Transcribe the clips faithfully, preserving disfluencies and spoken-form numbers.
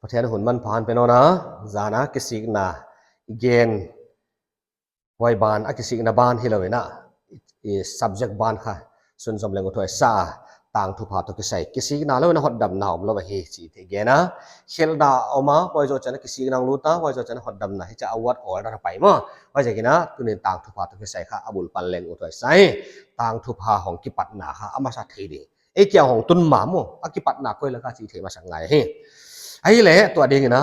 Pathian hun manpha hon pe nawn a, zan a kisikna gen, huai ban a kisikna ban hilou in a, i subject ban kha sunzom leng uthuai sa, tangthupha toh kisai kisikna lou in a hotdamna omlou ahi chih i gen a. Khelhna om a, huai zoh chiang a kisikna hong lut a, huai zoh chiang a hotdamna, hichia a word order a pai maw. Huaiziakin a tuni'n tangthupha toh kisai kha a bul pan leng uthuai sa hi. Tangthupha hong kipatna kha a masa thei ding. Ei kiang hong tun ma maw, a kipatna koi lak a chih thei masak ngai hi. Ahihleh tua dingin a,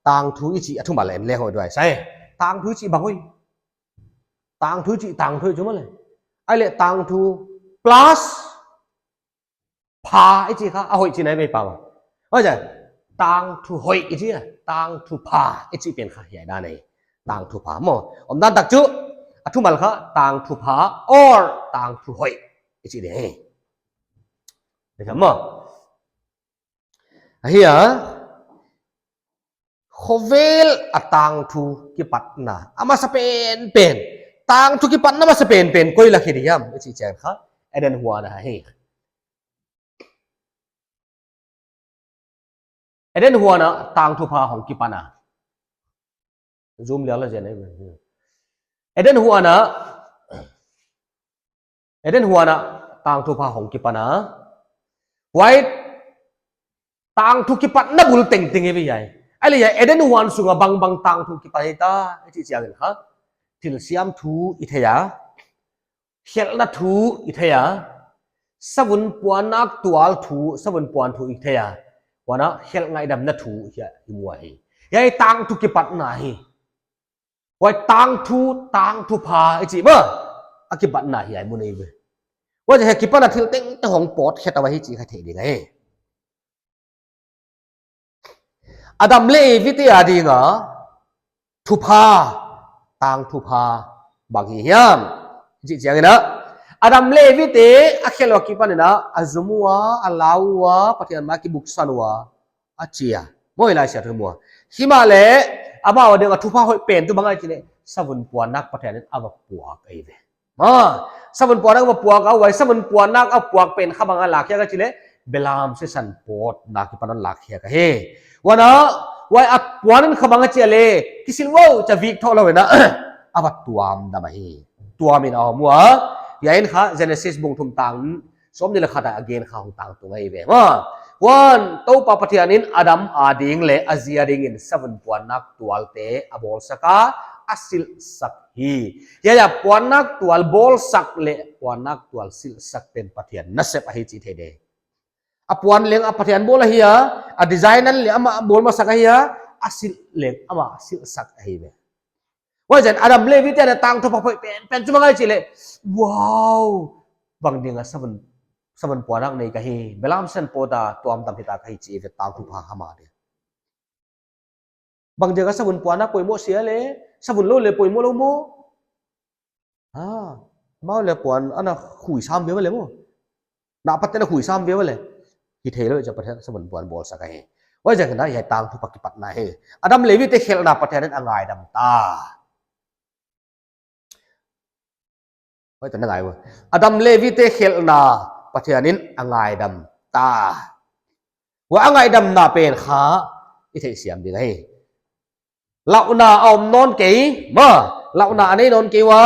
tangthu i chih a thumal en leng uthuai sa hi. Tangthu i chih bang hoi? Tangthu i chih tangthu chu maw leh. Ahihleh tangthu plus pha i chih kha a hoih chihna i bei pah a. Huaiziak, tangthu hoih i chih a, tangthupha i chih pen kha hiai dan ahi. Tangthupha maw. Omdan tak chu, a thumal kha tangthupha or tangthu hoih i chih ding hi. Dei ka maw. Ahi a, khovel a tangthu kipatna a masa penpen, tangthu kipatna masa penpen koi lak hi diam i chih chiang kha Eden huan ahi. Eden huan a tangthupha hong kipan a. Zoom liau la zen ai. Eden huan a, Eden huan a tangthupha hong kipan a. Huai tangthu kipatna bul tengteng i bei ai. Ahihleh hiai Eden huan sung a bangbang tangthu kipan hita i chih chiangin kha, thilsiam thu i thei a, khelhna thu i thei a, savun puannak tual thu, savun puan thu i thei a, huan a khelh ngaihdamna thu hiai i mu ahi. Hiai tangthu kipatna hi. Huai tangthu, tangthupha i chih maw, a kipatna hiai mun ahi ve. Huaiziak hiai kipan a thil tengteng hong pawt khe ta uh ahi chih kha thei ding ahi. Adam leh Evi te ading a thupha, tangthupha bang hi hiam i chih chiangin a, Adam leh Evi te a khelh ua kipan in a, a zum ua, a lau ua, Pathian mai a kibuksan ua, a chi a. Maw, i Laisiangthou i mu a. Himahleh, amau ading a thupha hoih pen tuh bang ahia i chih leh, savun puannak Pathian in a va puak ahi ve. Maw, savun puannak a va puak a, huai savun puannak a puak pen kha bang a lakkhiak a chih leh, belam sisan pawtna kipan a lakkhiak ahi. Huan a, huai a puan in kha bang a chi a leh, kisil vo chia vik thou lou in a, a va tuamdam ahi. Tuam in a om ua. Hiai in kha Genesis bung thum tang sawmnih leh khat a gen kha hong tangtung ahi ve maw. Huan, Toupa Pathian in Adam ading leh a zi adingin savun puannak tualte a bawlsak a, a silhsak hi. Hiai a puannak tual bawlsak leh puannak tual silhsak pen Pathian nasep ahi chih thei ding. A puan leng a Pathian bawl ahi a, a design leng amah bawl masak ahi a, a silh leng amah silhsak ahi ve. Huaiziakin Adam leh Evi te a tangthupha hoih penpen chu bang ahia i chih leh, wow, bang ding a savun, savun puannak nei ka hi, belam sisan pawt a tuamdam hita ka hi chih ve tangthupha kha amah ding. Bang ding a savun puannak poimoh sia leh, savun lou leh poimoh lou maw. Ha, amau leh puan ana khui sam ve leh maw. Na Pathian a khui sam ve leh. Hi theilou chia Pathian savun puan bawlsak ahi. Huaiziakin a hiai tangthupha kipatna hi. Adam leh Evi te khelhna Pathian in a ngaidam ta. Huai ta na ngai ua. Adam leh Evi te khelhna Pathian in a ngaidam ta. Huai a ngaihdamna pen kha i theihsiam ding ahi. Lauhna a om nawn kei, maw, lauhna a nei nawn kei ua,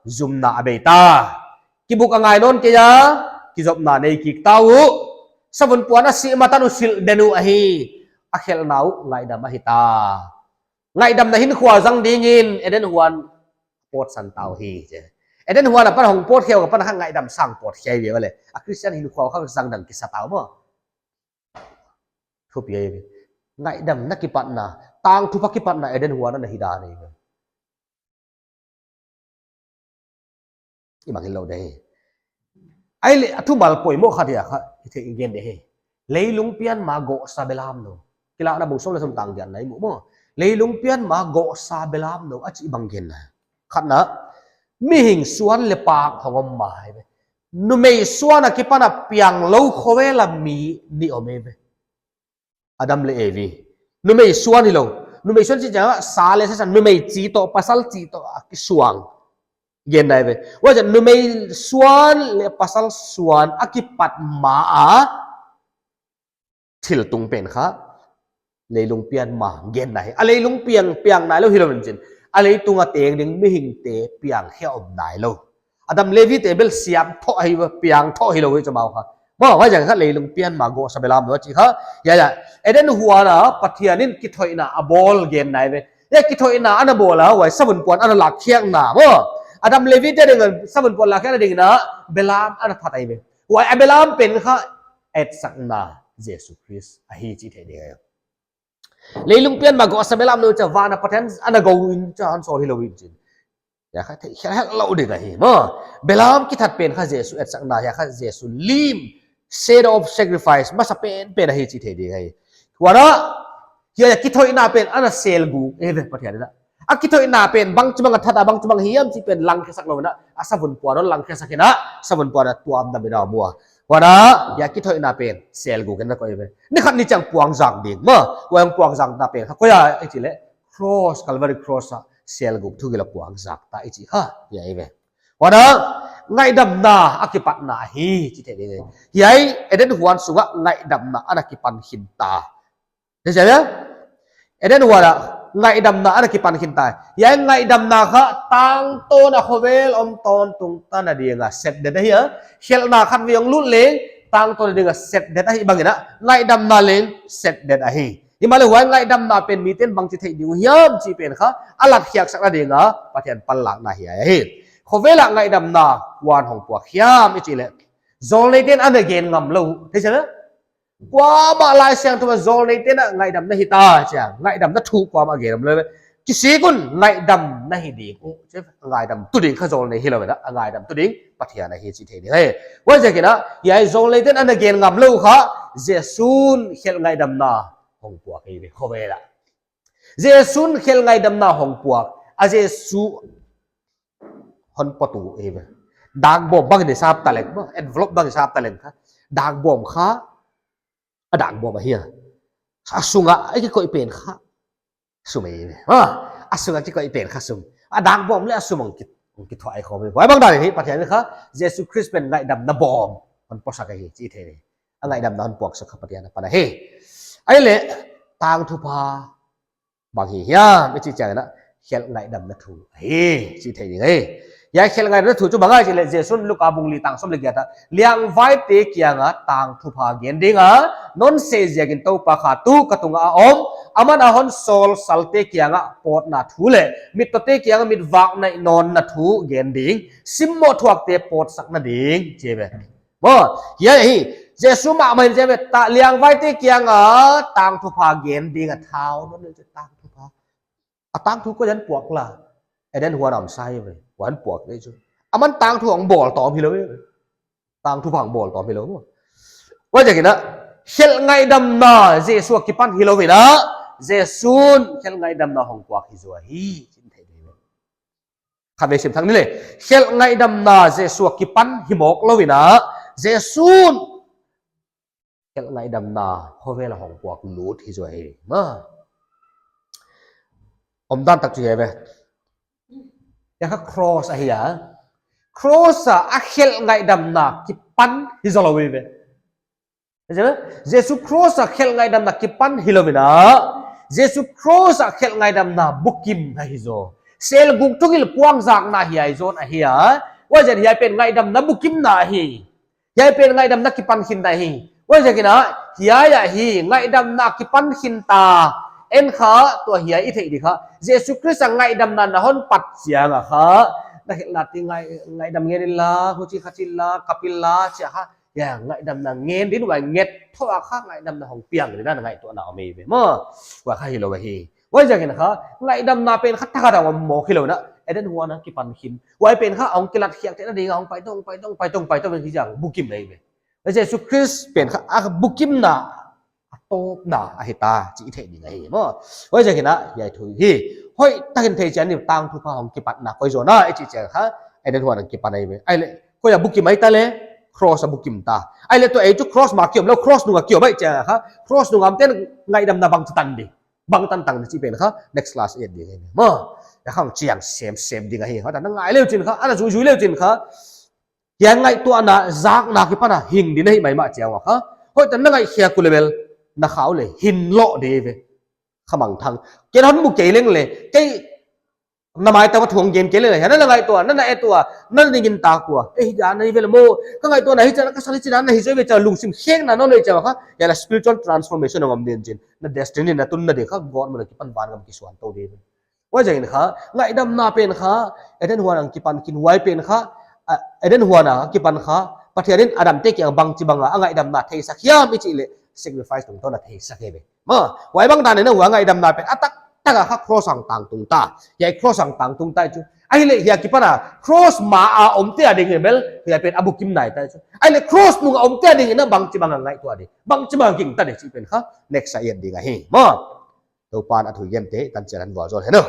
zumna a bei ta. Kibuk a ngai nawn kei a, kizopna nei kik ta uh. Savun puan a sih ma tan uh silh den uh ahi. A khelhna uh ngaihdam ahi ta. Ngaihdamna hinkhua zang dingin Eden huan pawtsan ta uh hi chi. Eden huan apan hong pawt khia uh apan kha ngaihdam sang pawt khia ve leh. A Christian hinkhua kha zang dan kisa ta uh maw. Thupi ahi ve. Ngaihdamna kipatna, tangthupha kipatna Eden huan a na hi dan ahi ve. I bang hilou ding hi. Ahihleh a thumal poimoh khat hiai kha i thei i gen ding hi. Leilung pian ma gawhsa belam nou. Kilakna bung sawm leh thum tang giatna i mu maw. Leilung pian ma gawhsa belam nou a chih bang genna. Khatna, mihing suan leh pak hong om ma hi ve. Numei suan a kipan a pianglou khovel a mi nih om hi ve. Adam leh Evi. Numei suan hilou. Numei suan chih chiang a sa leh sisan, numei chi toh, pasal chi toh a kisuang. Genna ahi ve. Huaiziakin numei suan leh pasal suan a kipat ma a thil tung pen kha Leilung pian ma genna hi. A leilung piang, piang nailou hilou in chin. A leitung a teng ding mihingte piang khia om nailou. Adam Levi te bel siam thoh hi, piang thoh hilou hi chu amau kha. Maw, huaiziak kha leilung pian ma gawh sa belam lou chi kha. Hiai, hiai. Eden huan a Pathian in kithoihna a bawl genna hi ve. Hiai kithoihna ana bawl a, huai savun puan ana lakkhiakna. Maw, Adam Levi te ding savun puan lakkhiakna ding in a belam ana that hi ve. Huai a belam pen kha etsakna Jesu Khrist ahi chih theih ding ahi. Leilung pian ma gawh sa belam lou cha van a Pathian ana gawh in cha hon sawl hilou in chin. Hiai kha theih khelh lou ding ahi maw. Belam kithat pen kha Jesu etsakna, hiai kha Jesu lim, shadow of sacrifice, masa pen pen ahi chih theih ding ahi. Huan a, hiai kithoihna pen ana selguk eive Pathian in a. A kithoihna pen bangchibang a that a, bangchibang hiam chih pen langkhiasak lou in a, a savun puan hon langkhiasak in a, savun puan a tuamdam in a om ua. Huan a, hiai kithoihna pen selguk in a koih ve. Ni khat ni chiang puangzak ding maw. Huai puangzakna pen kha koia i chih leh, cross, Calvary cross a selguk thugil a puangzak ta i chih kha, hiai ve. Huan a, ngaihdamna a kipatna hi chih theih ding ahi. Hiai Eden huan sung a ngaihdamna ana kipan khin ta. Theih chiang a, Eden huan a ngaihdamna ana kipan khin ta. Hiai ngaihdamna kha tangtawn a khovel om tawntung tan a ding a set det ahi a. Khelhna khatvei hong lut leng tangtawn a ding a set det ahih bang in a, ngaihdamna leng set det ahi. Himahleh huai ngaihdamna pen miten bangchi theih ding uh hiam chih pen kha a latkhiaksakna ding a Pathian panlakna hiai ahi. Khovel a ngaihdamna kua'n hong puak hiam i chih leh, zawlneite'n ana gen ngam lou. Theih chiang a, kuamah Laisiangthou a zawlneite'n a ngaihdamna hi ta chiang, ngaihdamna thu kuamah gen ngam lou ve. Kisik un ngaihdamna hi ding uh, chi, ngaihdam tu ding kha zawlnei hilou in a, a ngaihdam tu ding Pathian ahi chih theih ding ahi. Huaiziak in a, hiai zawlneite'n ana gen ngam lou kha, Jesu'n khelh ngaihdamna hong puak hi ve khovel a. Jesu'n khelh ngaihdamna hong puak, a Jesu hon pawt uh eive. Dak bawm bang in i sap ta leng maw, envelope bang in i sap ta leng kha, dak bawm kha, a dak bawm ahi a. A sung a, a kikoih pen kha sum eive. Ha, a sung a kikoih pen kha sum. A dak bawm leh a sum hong ki, hong kithuah khawm hi. Huai bang dan in hi Pathian in kha Jesu Khrist pen ngaihdamna bawm hon puaksak ahi chih theih ding. A ngaihdamna hon puaksak kha Pathian apan ahi. Ahihleh tangthupha bang hi hiam i chih chiang in a, khelh ngaihdamna thu ahi chih theih ding ahi. Hiai khelh ngaihdamna thu chu bang ahia i chih leh, Jesu'n Luka bung li tang sawm leh giat ah, liangvaite kiang a tangthupha gen ding a non sei ziakin Toupa kha tu ka tung a om, aman a hon sawlsalte kiang a pawtna thu leh mittawte kiang a mitvak naih nawnna thu gen ding, simmoh thuakte pawtsakna ding, chi ve. Maw, hiai hi, Jesu mahmah in chi ve, ta, liangvaite kiang a tangthupha gen ding a thau nawn leh chu tangthupha. A tangthu koi in puak la? Eden huan a om sa hi ve, huan puak leh chu. Aman tangthu hong bawl tawm hilou ve. Tangthupha hong bawl tawm hilou maw. Huaiziak in a, khelh ngaihdamna Jesu a kipan hilou in a, Jesu'n khelh ngaihdamna hong puak hi zaw hi, chih theih ding. Khatvei sim thak ni leh, khelh ngaihdamna Jesu a kipan hi mawk lou in a, Jesu'n khelh ngaihdamna khovel a hong puak lut hi zaw hi. Maw, omdan tak chu hiai ve. Hiai kha cross ahi a. Cross a a khelh ngaihdamna kipan hi zaw lou ve. Jesu cross a khelh ngaihdamna kipan hilou in a, Jesu cross a khelh ngaihdamna bukim ahi zaw. Selguk thugil puangzakna hiai zaw ahi a. Huaiziak in hiai pen ngaihdamna bukimna ahi. Hiai pen ngaihdamna kipan khinna hi. Huaiziak in a, hiai ahi, ngaihdamna kipan khin ta. En kha, tua hiai i theih di kha, Jesu Khrist a ngaihdamna na hon pat chiang a kha, na khelhna te ngai, ngaihdam ngen inla, huchi kha chi inla, kap inla, chi a kha, hiai ngaihdamna ngen ding, huai nget thoh a kha ngaihdamna hong piang ding na ngaihtuahna om eive maw. Huai kha hilou hi. Huaiziak in kha, ngaihdamna pen kha thakhat a om mawk hilou in a, Eden huan a kipan khin. Huai pen kha hong kilatkhiak theihna ding a hong pai tou, hong pai tou, hong pai tou, hong pai tou, hong pai tou, hizang bukim eive. Jesu Khrist pen kha a bukimna, a tawpna ahi ta chih i theih ding ahi maw. Huaiziak in a, hiai thu hi hoihtak in thei chiang ni, tangthupha hong kipatna koi zaw na i chih chiang kha, Eden huan a kipan eive. Ahihleh koi a bukim ahi ta leh, cross a bukim ta. Ahihleh tua ei chu cross mah ki om lou, cross nung a ki om ahi chiang kha, cross nung a omte'n ngaihdamna bangchi tan ding, bangtan tan ding chih pen kha next class i et ding ahi maw. Hiai kha hong chiang semsem ding ahi. Hoihtak in na ngai leu chin kha, ana zuizui leu chin kha, hiai ngaihtuahna, zakna kipan a hing ding na hih maimah chiang ua kha, hoihtak in na ngaihkhiak uleh bel, na khau leh hin lou ding ve. Kha mangthang. Ken hon mu kei leng le, kei na mai ta va thuang gen kei leng le, hiai na ngaihtuah, na na et ua, na dingin tak ua. Eh, hiai na hi ve le maw, ka ngaihtuahna hi chia, ka sang hi chia, na hi zaw ve chia, lungsim khekna na nei chia kha, hiai la spiritual transformation a om ding chin. Na destiny na tunna ding kha, God mun a kipan vangam kisuan tou ding. Huaiziakin kha, ngaihdamna pen kha, Eden huan a kipan kin huai pen kha, a, Eden huan a kipan kha, Pathian in Adam te kiang bangchibang a, a ngaihdamna theisak hiam i chih leh, sacrifice tungtawn a theisak hi ve. Maw, huai bang dan in huai ngaihdamna pen, a taktak a kha cross a tangtung ta. Hiai cross a tangtung ta chu. Ahihleh hiai akipan a, cross ma a omte a ding in bel, hiai pen a bukim nai ta chu. Ahihleh cross nung a omte a ding in bangchibang a ngaihtuah ding. Bangchibang a gingta ding chih pen kha, next a i et ding ahi. Maw. Toupan a thu i gente, tan chiang in vualzawl hen aw.